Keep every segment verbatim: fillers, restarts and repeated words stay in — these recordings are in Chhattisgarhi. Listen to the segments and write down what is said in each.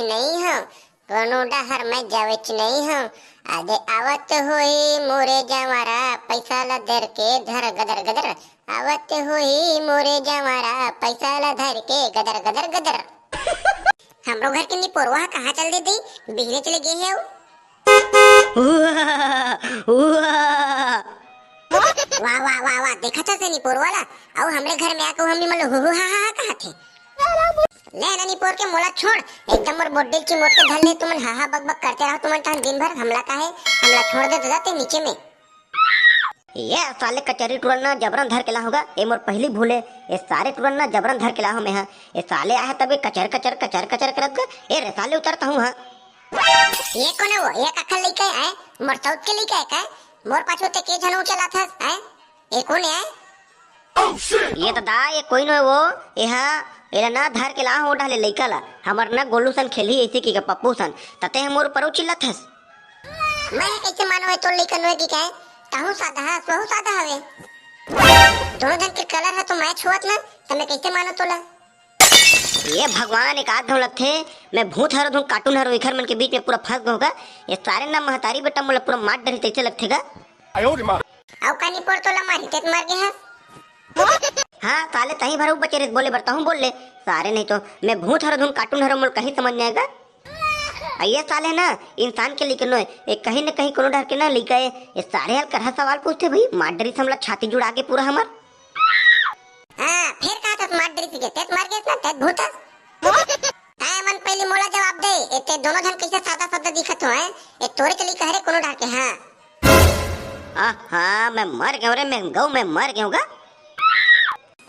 नहीं हो, कोनो डहर मैं जावेच नहीं हो। आधे आवत होई मोरे जवारा, पैसा ला धर के धर गदर गदर। आवत होई मोरे जवारा, पैसा ला धर के गदर गदर गदर। हमरो घर के निपोरवा ह कहाँ चल दे दी, बिहने चले गे हे। वाह, वाह, वाह, वाह, देखा था से निपोरवा ला, अउ हमरे घर में आके हमनी मन ल हु हु हा हा हा कहा थे। ले ना निपोर के मोला छोड़, एकदम मोर बोड्डिल चिमोट के धर ले, तुमन हा हा बक बक करते रहो, तुमन तहन दिन भर हमला काहे, हमला छोड़ दे ददा ते नीचे में। ये साले कचहरी टुरन ना जबरन धर के ला होगा, ये मोर पहली भूल है, ये सारे टुरन ना जबरन धर के ला हो मैं हा, ये साले आए तबे कचर कचर कचर कचर करत गा, ए रे साले उतरता हूँ हाँ। ये कोन है वो, ये काखर लइका है, मोर सौत के लइका है का, मोर पाछू ते के झन उचलाथस, हैं? ये कोन है? ये तो दा, ये कोई नो वो, ये हा, एला ना धर के ला हो डाले लइका ला। हमर ना गोलू सन खेली ऐसे की का पप्पू सन, तते हम मोर ऊपर चिल्लाथस। मैं कैसे मानो है तोर लइका नो की कहे? तहू सादा है, स्वहू सादा हवे। दोनों जन के कलर है तो मैच होवत ना, तो मैं कैसे मानो तोला? ये भगवान, एक आध घाव लगथे, मैं भूत हरो धुन कार्टून हरो, एखर मन के बीच में पूरा फंस गहूं का। ये सारे ना महतारी बेटा मोला पूरा मार डरी तैसे लगथे गा। अउ का निपोर तोला मारी तेत मर गे हस? हाँ साले, तही भर बचे रे बोले बर तहूँ बोल ले। सारे नहीं तो मैं भूत हरो धुन कार्टून हरो, मोला कहीं समझ नहीं आएगा। अ ये साले ना इंसान के लइका नोय, ये कहीं न कहीं कोनो डहर के ना लइका ए। ये सारे हल करहा सवाल पूछथे भाई, मार डरी हमला छाती जुड़ा के पूरा हमर। हाँ, फेर कहा था मार डरी के, तेत मर गे ना, तेत भूत हस। तैं मन पहली मोला जवाब दे, ए ते दोनों झन कैसे सादा सादा दिखत हो, हैं? ए तोरे के लइका हरे कोनो डहर के, हाँ। आहा, मैं मर गयो रे, मैं गऊ, मैं मर गयो गा।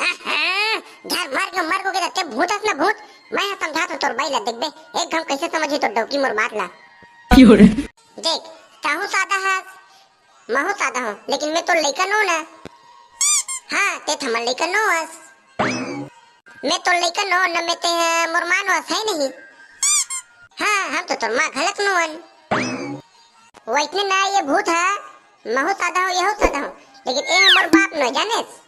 आहा, झन मर गयो, मर गयो के ते भूत हस ना भूत। मैं हा समझात हूँ तोर बाई ला, देखबे, एक घम कैसे समझी तोर डौकी मोर बात ला। देख, तहूँ सादा हस, महूँ सादा हूँ, लेकिन मैं तोर लइका नो ना। हाँ, ते हमर लइका नो हस। मैं तोर लइका नो न, मैं ते मोर माँ नो हस, है नहीं? हाँ, हम तो तोर माँ घलक नो हन। वइसने ना ये भूत ह, महूँ सादा हूँ, यहू सादा हूँ, लेकिन ए हमर बाप नो, जानेस?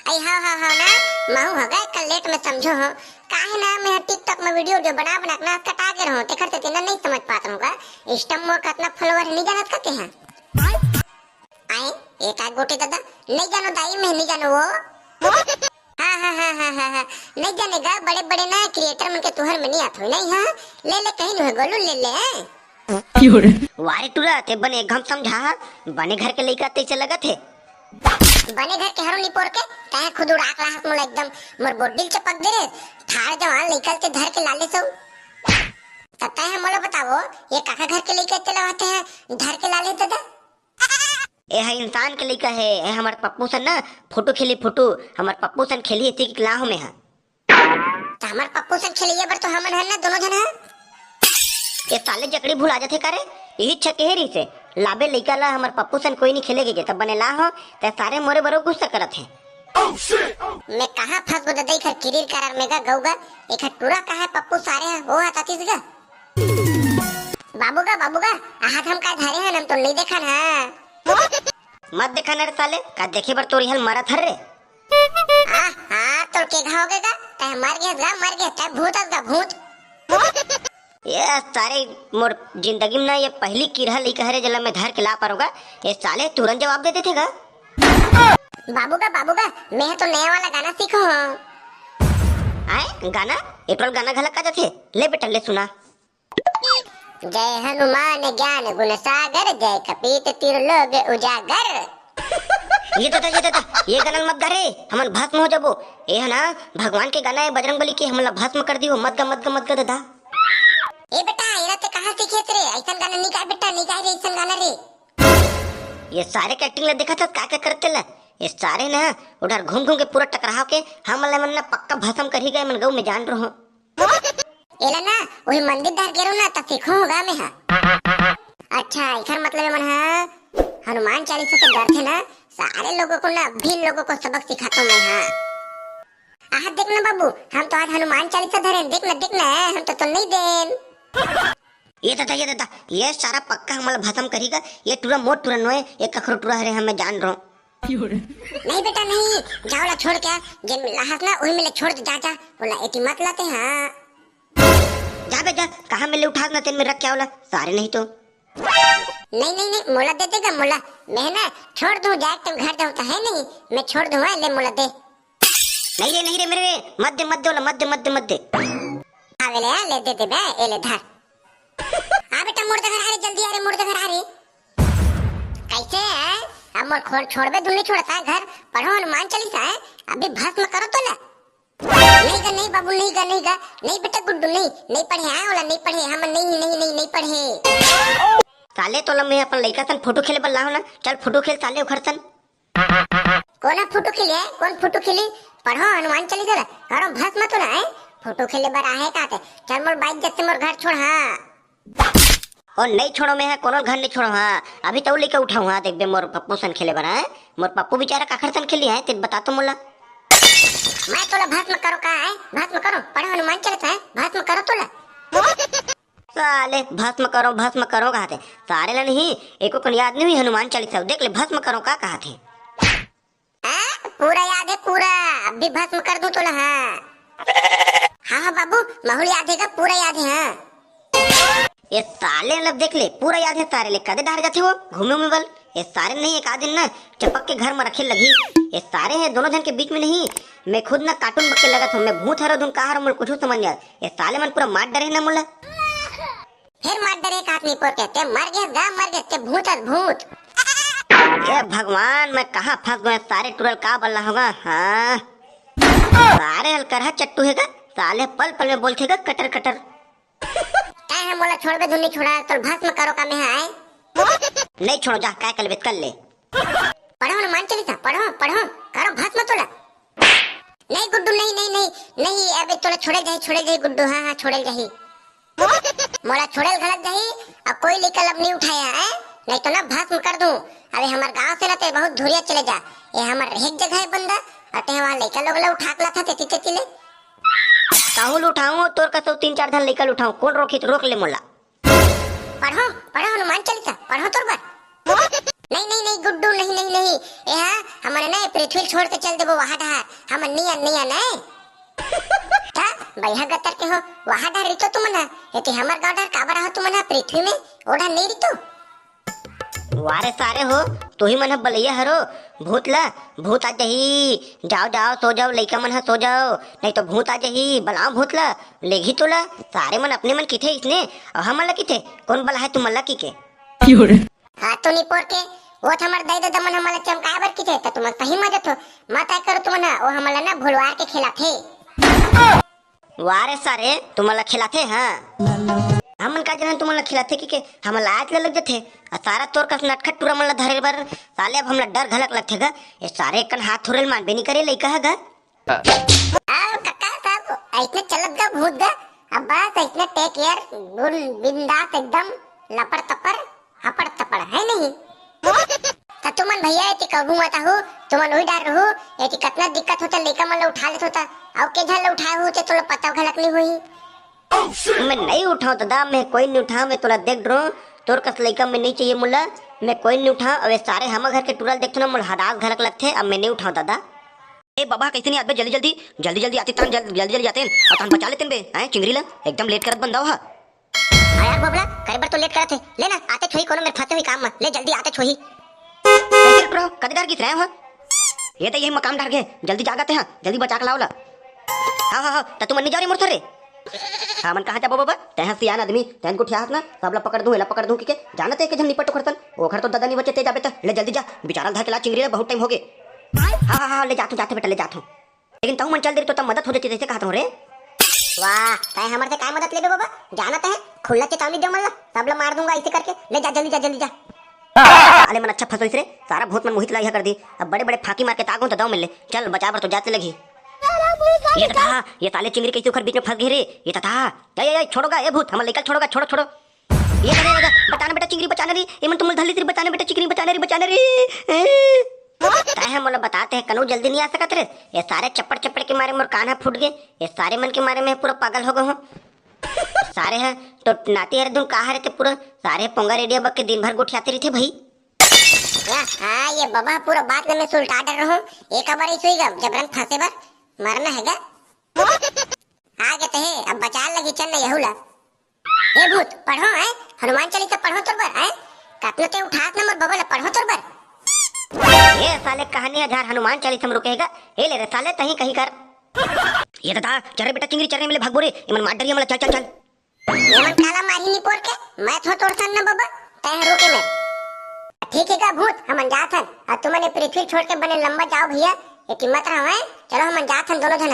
अई हाँ, हाँ, हाँ ना, महूँ ह गए कल लेट में समझो हो। काहे ना मैं TikTok में वीडियो जो बना बना के ना कटा के रहूँ, तेखर से तेना नहीं समझ पात रहूँ का। Insta मोर कतना follower नहीं जानत का तेहा। आए, एक आध गोटे दादा, नहीं जानो दाई, मैं नहीं जानो वो। हाँ, हाँ, हाँ, हाँ, हाँ, हाँ। नहीं जाने गा, बड़े बड़े ना creator मन के तुहर में नहीं आत हो, नहीं, हाँ। ले ले, कहीं नहीं है, गोलू ले ले, हैं। वारे टुरा, ते बने घम समझा हा, बने घर के लइका तैसे लगत हे। बने घर के हरो निपोर के, तैं खुद उड़ा के लाहस मोला एकदम, मोर बोडिल चपक दे रे, ठाड़ जवान लइका ते धर के लाले सो। तब तैं मोला बतावो, ये काखर घर के लइका ते लवाते हैं, धर के लाले दादा? ए हा इंसान के लइका हे, ए हमर पप्पू सन ना, फोटो खेली फोटो, हमर पप्पू सन खेली इसी की लाहो में हा। त हमर पप्पू सन खेलइया बर तो हमन हन ना दोनों झन ह। ए साले जकड़ी भुला जाथे का रे? इही छके हे रहिसे। लाबे लइका ला हमर पप्पू सन कोई नहीं खेले के, तब बने ला हो, ते सारे मोरे बरो गुस्सा करत हे। मैं कहाँ फंस गो ददा, एखर किरिर करर में गा गऊ गा, एखर टूरा का है पप्पू सारे ह, ओ हतातीस गा। बाबू गा, बाबू गा, आहत हम का धरे हन, हम तो नहीं देखन ह। मत देखा न रे साले, का देखे बर तोरी हल मरत हर रे। आह, हाँ, तोर के घाव के गा? तै मर गेस गा, मर गेस, तै भूत हस गा, भूत। ये सारे मोर जिंदगी में ना ये पहली किरहा लइका हरे जेला मैं धर के ला पारोगा। ये साले तुरंत जवाब दे देथे गा। बाबू गा, बाबू गा, मैं तो नया वाला गाना सीखो हूँ। आए गाना? एटोल गाना घलक का जाथे? ले बेटा, ले सुना। जय हनुमान ज्ञान गुण सागर, जय कपीत त्रिलोक उजागर। ये दादा, ये दादा, ये गाना मत गा रे, हमन भस्म हो जाबो। ए है ना भगवान के गाना है, बजरंग बली के, हमला भस्म कर दियो, मत गा, मत गा, मत गा दादा। ए बेटा, एला ते कहाँ सीखे रे? ऐसन गाना नहीं गाए बेटा, नहीं गाए रे ऐसन गाना रे। ये सारे के acting ला देखा था, का का करते ला। ये सारे ना उधर घूम घूम के पूरा टकराव के हमला मन ना पक्का भस्म कर ही गए, मन गऊ में जान रहो। एला ना, वही मंदिर डहर गेरो ना, त सीखो होगा मैं हा। अच्छा, एकर मतलब मन हा हनुमान चालीसा से डरथे ना, सारे लोगों को ना, अभी इन लोगों को सबक सिखाता हूँ मैं हा। आह, देख ना बाबू, हम तो आज हनुमान चालीसा धरे, देख ना, देख ना, हम तो, तो नहीं देन। ये दादा, ये दादा, ये सारा पक्का हमला भस्म करेगा, ये टूरा मोर टूरा नोए, ये कखरो टूरा हरे, हमें जान रहो। नहीं बेटा नहीं, जाओ ला छोड़ के, जेन में लाहस ना, वही में ले छोड़ दे, जा, जा, बोला एती मत लाते, हाँ। जा बे जा, कहाँ में ले उठा ना तेन में रख के आवला, सारे नहीं तो। नहीं, नहीं, नहीं, मोला दे देगा, मोला। मैं ना छोड़ दूं, जाए तुम घर जाऊं तो है नहीं, मैं छोड़ दूं, हाँ, ले मोला दे। नहीं रे, नहीं रे, मेरे रे, मत दे, मत दे, ओला, मत दे, मत दे, मत दे। हाँ, ले, ले, दे दे बे, ए ले धर। हाँ बेटा, मुड़ दे घर आ रे, जल्दी आ रे, मुड़ दे घर आ रे। कैसे है? अब मोर खोल छोड़बे, धुन नहीं छोड़ता है घर, पढ़ो हनुमान चालीसा है, अभी भस्म करो तो ले। नहीं गा, नहीं बाबू, नहीं गा, नहीं गा, नहीं बेटा गुड्डू, नहीं, नहीं पढ़े, हाँ, ओला नहीं पढ़े, हम नहीं, नहीं, नहीं, नहीं पढ़े। साले तोला मैं अपन लइका सन फोटो खेले बर लाहूं ना, चल फोटो खेल साले ओखर सन। कोन ह फोटो खेली है? कोन फोटो खेली? पढ़ो हनुमान चालीसा ला, करो भस्म तो ना है। फोटो खेले बर आहे का ते? चल मोर बाइक जत्ते मोर घर छोड़, हाँ। ओ नहीं छोड़ो मैं है, कोनो घर नहीं छोड़ो, हाँ। अभी तो लेके उठाऊं, हाँ, देखबे मोर पप्पू सन खेले बर, हाँ। मोर पप्पू बेचारा काखर सन खेली है, ते बता तो मोला। मैं तोला भस्म करो का है? भस्म करो, पढ़ो हनुमान चालीसा है, भस्म करो तोला। साले भस्म करो, भस्म करो कहाथे। सारे ला नहीं, एको कन याद नहीं हुई हनुमान चालीसा। देख ले, भस्म करो का कहाथे। हाँ, पूरा याद है, पूरा। अब भी भस्म कर दूं तोला, हाँ। हाँ, हाँ बाबू, महूल याद है का? पूरा याद है, हाँ। ये साले लब देख ले, पूरा याद है सारे ले। कदे डहर जाथे वो घूमे उमे बल? ये सारे नहीं, एक आध दिन ना चपक के घर में रखे लगी। ये सारे है दोनों जन के बीच में नहीं, मैं खुद ना कार्टून बक के लगत हूँ। मैं भूत हरो धुन का हरो, मोला कुछ समझ नहीं आत। ये साले मन पूरा मार डरे ना मोला। फिर मार डरे एक आदमी पोर के, ते मर गए गा, मर गए, ते भूत हस, भूत। हे भगवान, मैं कहाँ फंस गए, सारे टुरल का बल्ला होगा, हाँ। सारे हल करहा चट्टू है गा, साले पल पल में बोलथे गा कटर कटर। तै ह मोला छोड़बे धुन नहीं छोड़ा, तोर भस्म करो का मैं ह आए। नहीं छोड़ो, जा, काय कर लेबे, कर ले। पढ़ो हनुमान चालीसा, पढ़ो, पढ़ो, करो भस्म तोला। नहीं गुड्डू, नहीं, नहीं, नहीं, नहीं, अबे तोला छोड़े जाही, छोड़े जाही गुड्डू, हाँ, हाँ, छोड़े जाही। मोला छोड़े घलक जाही, अब कोई लेकर अब नहीं उठाया है, नहीं तो ना भस्म कर दूं। अबे हमर गांव से ना ते बहुत धुरिया चले जा, ये हमर एक जगह है बंदा, और ते वहाँ लेकर लोग ला उठा के लाथा तेती तेती ले। कहूँ ल उठाऊं, तोर कसो तीन चार धन लेकर उठाऊं, कौन रोकी तो रोक ले मोला। पढ़ो, पढ़ो हनुमान चालीसा, पढ़ो तोर बर। नहीं, नहीं, नहीं गुड्डू, नहीं, नहीं, नहीं, ये हा, हमन ना पृथ्वी छोड़ के चल देबो वहाँ डहार, हमन नहीं आन, नहीं आन, नहीं। ता, बैहा गतर के हो, वहाँ डहार रितो तुमन हा, ये ते हमर गाँव डहार काबर आहो तुमन हा पृथ्वी में, ओ डहार नहीं रितो। वारे सारे हो, तोही मन ह बलैया हरो, भूत ला, भूत आ जाही, जाओ, जाओ, सो जाओ, लइका मन ह सो जाओ, नहीं तो भूत आ जाही, बलाओ भूत ला, लेगी तोला, सारे मन अपने मन किथे इसने, और हमन ला किथे, कौन बला है तुमन ला की के? हाँ तो निपोर के, वो तो हमर दाई ददा मन हमन ला चमकाए बर किथे, त तुमन सही मजा थो, मत आय करो तुमन ह, वो हमन ला ना भुलवार के खिलाथे। वारे सारे, तुमन ला खिलाथे, हाँ? हमन का जनन तुमन ला खिलाथे कि के, हमन ला आज ले लग जथे। आ सारा तोर कस नटखट टूरा मन ला धरे बर, साले अब हमला डर घलक लगथे गा। ये सारे कन हाथ थोरे ल मानबे नहीं करे, लइका ह गा। अब कक्का साहब, ऐसने चलत गा भूत गा। अब बस ऐसने टेक एयर, गुल बिंदास एकदम लपर तपर। हपड़ तपड़ है नहीं। त तुमन भैया एती कबू मत आहू, तुमन उही डर रहू, एती कतना दिक्कत होता, लइका मन ल उठा लेत होता, अउ के झन ल उठाए हो ते तोला पता घलक नहीं होही। मैं नहीं उठाऊं दादा, मैं कोई नहीं उठाऊं, मैं तोला देख डरो, तोर कस लइका मैं नहीं चाहिए मोला, मैं कोई नहीं उठाऊं। अबे सारे हमर घर के टूरा ल देखथो ना मोला हदास घलक लगथे, अब मैं नहीं उठाऊं दादा। ए बाबा, कैसे नहीं आत बे? जल्दी, जल्दी, जल्दी, जल्दी आते तहन, जल-, जल्दी, जल्दी आते हैं, और तहन बचा लेते हैं बे, हैं, चिंगरी ला, एकदम लेट करत बंदा हो हा। हाँ यार बोबला, करे बर तो लेट करत हे, ले ना, आते छोही कोनो मेर फंसे हुई काम में, ले जल्दी आते छोही। कैसे रुक रहो, कदे डर गिस रहे हो? ये तो यही मकाम डर गए, जल्दी जागते हैं, जल्दी बचा के लाओ ला। हाँ, हाँ, हाँ, त तुमन नहीं जाओ रे मोर थर रे। हमन कहाँ जाबो बाबा? तैं ह सियान आदमी, तैं गोठियाहस ना, सब ला पकड़ दूं, एला पकड़ दूं, कि के? जानत हे के झन निपट ओखर सन, ओखर तो ददा नहीं बचे, ते जाबे त, ले जल्दी जा, बिचारा ल धर के ला चिंगरी ला, बहुत टाइम हो गे। हाँ, हाँ, हाँ, ले जाथों, जाथों बेटा, ले जाथों। लेकिन तहु मन चल दे तो तब मदद हो जाती, जैसे कहत हो रे। वाह, तैं हमर से काय मदद लेबे बाबा? जानत हे, खुल्ला चेतावनी दे मन ला, सब ला मार दूंगा ऐसे करके। ले जा, जल्दी जा, जल्दी जा। अले मन अच्छा फंसोइस रे, सारा भूत मन मोहित ला यह कर दी। अब बड़े-बड़े फांकी मार के तागो तो दव मिल ले। चल, बचा बर तो जाते लगी। ये तथा, ये साले चिंगरी कैसे उखर बीच में फंस गए रे? ये तथा, ये, ये, ये, छोड़ोगा, ए भूत, हमर लइका छोड़ोगा, छोड़ो, छोड़ो। ये करे, ये करे, बचाना बेटा चिंगरी, बचाना रे, ये मन तुम धर ली तेरी, बचाना बेटा चिंगरी, बचाना रे, बचाना रे। ए? तैं ह मोला बतात हे, कनो जल्दी नहीं आ सकत रे। ये सारे चप्पड़ चप्पड़ के मारे मोर कान ह फूट गए। ये सारे मन के मारे मैं पूरा पागल हो गए हूँ। सारे ह तो नाती हरे धुन का हरे ते पूरा, सारे पोंगा रेडिया बक के दिन भर गोठियाते रहिथे भाई। या, हाँ, ये बबा पूरा बात ल मैं सुलटा डर रहूं। एक बार ऐसे ही गा, जबरन फंसे बर मरना है गा। आ गे ते हे, अब बचा लगी चल न यहू ला। ए भूत, पढ़ो, हैं? हनुमान चालीसा पढ़ो तोर बर, हैं? कतना ते उठात न मोर बबा ल, पढ़ो तोर बर। ए साले, कहानी हजार हनुमान चालीसा में रुकेगा। ए ले रे साले, तहीं कहीं कर। ए ददा, चल रे बेटा चिंगरी, चल रे, मिले भागबो रे। एमन मार डरिया हमला, चल, चल, चल। एमन काला मारही निपोर के, मैं थो तोर सन न बबा, तैं ह रोके में। ठीक हे का भूत, हमन जात हन। अउ तुमन ए पृथ्वी छोड़ के बने लंबा जाव भइया, एती मत रहो, हैं? चलो हमन जात हन दोनों झन।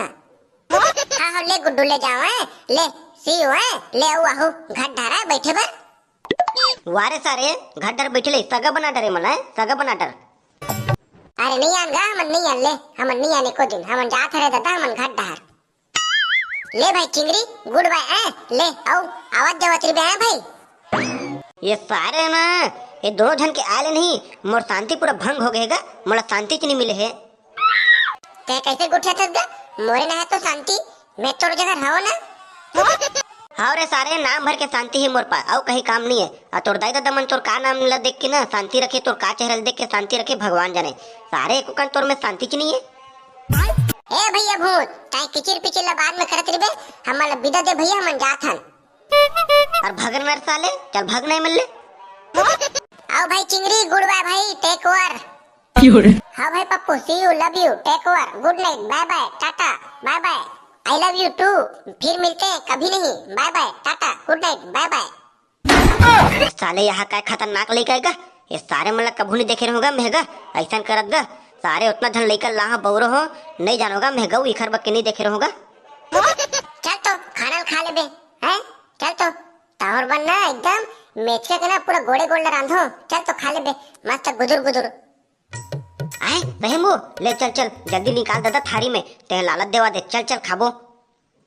हाँ, हाँ, ले गुड्डू ले जाव, हैं? ले, see you, हैं? ले अउ आहू, घट डहर बइठे बर। वाह रे सारे, घट डहर बइठे ले, सगा बना डरे मन ल, हैं? सगा बना डर। अरे नइ आन गा, हमन नइ आन ले, हमन नइ आन एको दिन, हमन जात हरे ददा, हमन घट डहर। ले भाई चिंगरी, good bye, हैं? ले, अउ, आवत जावत रहिबे, हैं भाई? ए सारे ना, ए दोनों झन के आए ले नहीं, मोर शांति पूरा भंग हो गे हे गा, मोला शांति च नइ मिले हे। तैं कइसे गोठियाथस गा? मोरे ना हे तो शांति, मैं तोर जगह रहूं ना। हव रे सारे, नाम भर के शांति हे मोर पास, अउ कहीं काम नइ हे। अउ तोर दाई ददा मन तोर का नाम ल देख के ना शांति रखे, तोर का चेहरा ल देख के शांति रखे, भगवान जाने। सारे एको कन तोर में शांति च नइ हे। ए भइया भूत, तैं किचिर पिचिर ल बाद में करत रहिबे, हमन ल बिदा दे भइया, हमन जात हन। अउ भग न रे साले, चल भग नहीं मिल ले। अउ भाई चिंगरी, good bye भाई, take over। हाँ भाई Pappu, see you, love you, take over, good night, bye bye, Tata, bye bye, I love you too, फिर मिलते हैं कभी नहीं, bye bye, Tata, good night, bye bye। साले, ए हा काय खतरनाक लइका हे गा। ए सारे मन ला कभू नइ देखे रहूं गा मैं ह गा, अइसन करत गा। सारे ओतना झन लइका लाहूं बउरों, नइ जानों गा मैं ह गा, एखर बर के नइ देखे रहूं गा। चल तो खाना ल खा लेबे, हैं? चल तो, तोर बर ना एकदम मेचका के ना पूरा गोड़े गोड़ ल रांधों। चल तो खा लेबे, मस्त गुदुर गुदुर। आय, रहीम वो, ले चल, चल, जल्दी निकाल ददा थारी में, तैं लालच देवा दे, चल, चल, खाबो।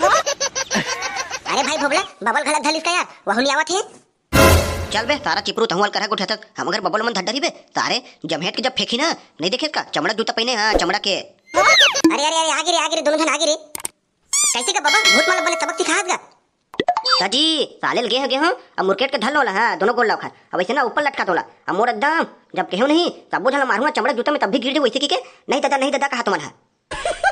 अरे भाई भोगला, बबल घला धलिस का यार, वहू नइ आवत हे। चल बे, सारा चिपरू तहूं वाल करहा गोठियाथस, हमर घर बबल मन धर डरही बे, सारे जम्हेट के जब फेंकही ना, नइ देखेस का, चमड़ा जूता पहिने, हाँ, चमड़ा के। अरे, अरे, अरे, आगे रे, आगे रे, दोनों झन आगे रे। कइसे का बबा, भूत मन ला बने सबक सिखात गा? दाजी, साले ल गे हो, गे हो, अब मुरकेट के धर लो ला, हाँ, दोनों गोड़ ला ओखर। अब अइसे ना ऊपर लटका तोला। अब मोर एकदम, जब केहेंव नहीं, सबो झन ला मारहूं ना चमड़ा जूता में, तब भी गिर जाहू अइसे कहिके, नहीं ददा, नहीं ददा, कहा तुमन हा।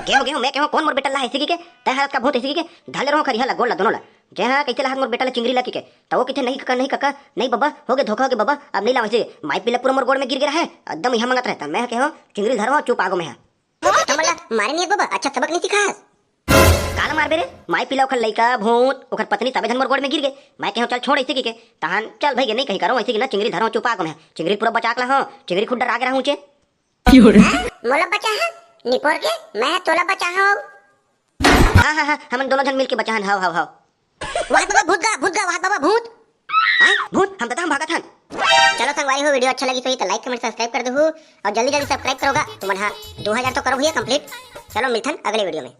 गे हो, गे हो, मैं केहेंव, कोन मोर बेटा ला अइसे कहिके, तैं हा का भूत अइसे कहिके, धर ले रहूं खरिहा ला, गोड़ ला, दोनों ला। जय हा, कइसे ला हाथ मोर बेटा ला चिंगरी ला कहिके, त वो कहिथे, नहीं कका, नहीं कका, नहीं बबा, हो गे धोखा हो गे बबा, अब नहीं लावंव अइसे। माई पिला पूरा मोर गोड़ में गिर गे रहे, एकदम इहाँ मंगत रहे, त मैं हा केहेंव, चिंगरी ल धरो, चुप आगो मैं हा। तमन ला मारे नहीं बबा, अच्छा सबक नहीं सिखास। काला मारबे रे? माई पिला ओखर लइका, भूत, ओखर पत्नी सबे झन मोर गोड़ में गिर गे। मैं केहेंव चल छोड़ अइसे कहिके। तहान चल भइगे नहीं कहीं करो, अइसे कि ना चिंगरी धरो चुपा को मैं। चिंगरी पूरा बचा के लाहूं, चिंगरी खुद डरा गे रहूं चे। मोला बचा है? निपोर के? मैं तोला बचा हूं। हाँ, हाँ, हाँ, हमन दोनों झन मिलके बचा हन, हाव, हाव, हाव। वाह बाबा, भूत गा, भूत गा, वाह बाबा, भूत। हाँ, भूत, हम ददा हम भागत हन। चलो संगवारी हो, video अच्छा लगिस होही त like, comment, subscribe कर देहू अउ जल्दी जल्दी subscribe करो गा। तुमन हा दो हज़ार तो करो भइया complete। चलो मिलथन अगले video में।